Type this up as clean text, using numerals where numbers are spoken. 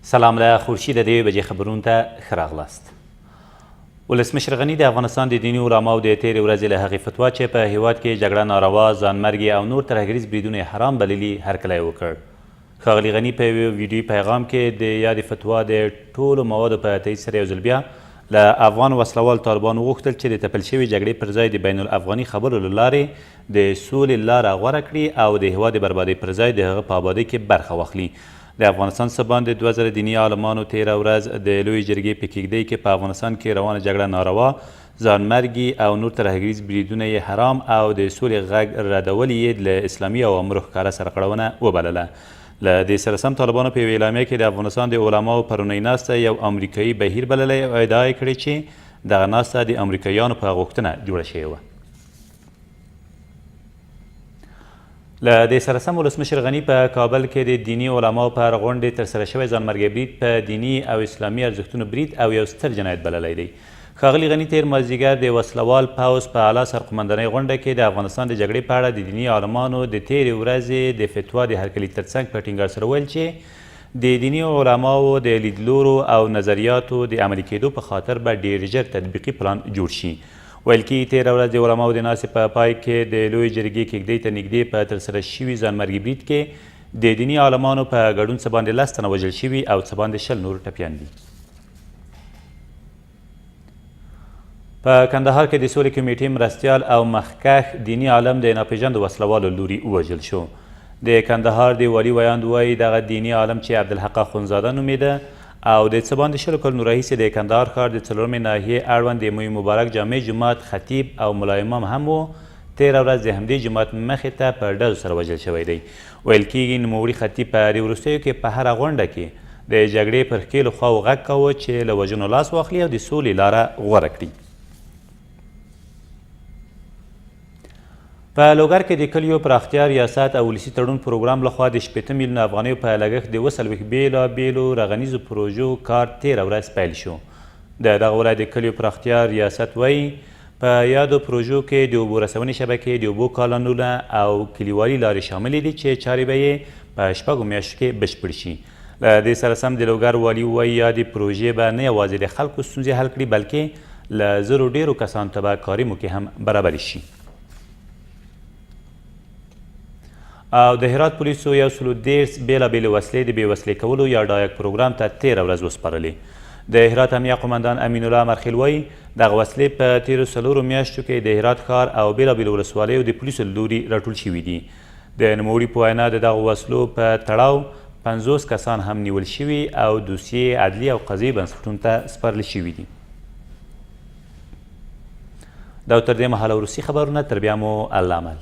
سلام له خورشیده د یوې بجې خبرونو ته ښه راغلاست. ولسمشر غني د افغانستان د دیني علماو د تېرې ورځې له هغې فتوا چې په هېواد کې جګړه ناروا، ځانمرګي او نور ترهګریز بریدونه یې حرام بللي، هرکلی وکړ. ښاغلي غني په یوه ویډیويي پیغام کې د یادې فتوا د ټولو موادو په تایید سره یو ځل بیا له افغان وسله والو طالبانو وغوښتل چې د تپل شوې جګړې پر ځای د بین الافغاني خبرو له لارې د سولې لاره غوره کړي او د هېواد د بربادۍ پر ځای د هغه په ابادۍ کې برخه واخلي. د افغانستان څه باندې 2000 دیني عالمانو تېره ورځ د لویې جرګې په کېږدۍ کې په افغانستان کې روانه جګړه ناروا، ځانمرګي او نور ترهګریز بریدونه یې حرام او د سولې غږ ردول یې له اسلامي اوامرو ښکاره سرغړونه وبلله. له دې سره سم طالبانو په یوه اعلامیه کې د افغانستان د علماوو پرونۍ ناسته یو امریکایي بهیر بللی او ادعا یې کړې چې دغه ناسته د امریکایانو په غوښتنه جوړه شوې وه. له دې سره سم ولسمشر غني په کابل کې د دیني علماو پر غونډې ترسره شوی ځانمرګی برید په دیني او اسلامي ارزښتونو برید او یو ستر جنایت بللی دی. ښاغلي غني تېر مازدیګر د وسلوال پوځ په اعلی سرقومندانۍ غونډه کې د افغانستان د جګړې په اړه د دیني عالمانو د تېرې ورځې د فتوا د هرکلي ترڅنګ په ټینګار سره وویل چې د دیني علماوو د لیدلورو او نظریاتو د عملي کېدو په خاطر به ډېر ژر تطبیقي پلان جوړ شي. ویل کېږي تېره ورځ د علماوو د ناستې په پای کې د لویې جرګې کېږدۍ ته نږدې په ترسره شوي ځانمرګي برید کې د دیني عالمانو په ګډون څه باندې 10 تنه وژل شوي او څه باندې 20 نور ټپیان دي. په کندهار کې د سولې کمیټې مرستیال او مخکښ دیني عالم د ناپېژاندو وسلهوالو لوري ووژل شو. د کندهار د والي ویاند وايي، دغه دیني عالم چې عبدالحق اخوندزاده نومېده او د څه باندې 20 کلونو راهیسې د کندهار ښار د څلورمې ناحیې اړوند د موی مبارک جامع جومات خطیب او ملا امام هم و، تېره ورځ د همدې جومات مخې ته په ډزو سره وژل شوی دی. ویل کېږي نوموړي خطیب په دې وروستیو کې په هره غونډه کې د جګړې پر ښکېلو خواوو غږ کاوه چې له وژنو لاس واخلي او د سولې لاره غوره کړي. په لوګر کې د کلیو پراختیا ریاست او ولسي تړون پروګرام لخوا د 60 میلیونه افغانیو په لګښت د 47 بېلا بېلو رغنیزو پروژو کار تېره ورځ پیل شو. د دغه ولایت د کلیو پراختیا ریاست وایي، په یادو پروژو کې د اوبو رسونې شبکې، د اوبو کانالونه او کلیوالي لارې شاملې دي چې چارې به یې په شپږو میاشتو کې بشپړ شي. له دې سره سم د لوګر والي وایي، یادې پروژې به نه یوازې د خلکو ستونزې حل کړي، بلکې له زرو ډېرو کسانو ته به کاري موکې هم برابرې شي. او د هرات پولیسو 130 بېلابېلې وسلې د بې وسلې کولو یا ډایک پروګرام ته تېره ورځ وسپارلې. د هرات امنیه قومندان امین الله امرخېل وایي، دغه وسلې په تېرو څلورو میاشتو کې د هرات ښار او بېلابېلو ولسوالیو د پولیسو له لوري راټول شوي دي. د نوموړي په وینا، د دغو وسلو په تړاو 50 کسان هم نیول شوي او دوسیې یې عدلي او قضایي بنسټونو ته سپارل شوي دي. دا تر دې مهاله وروستي خبرونه، تر بیا مو الله مل.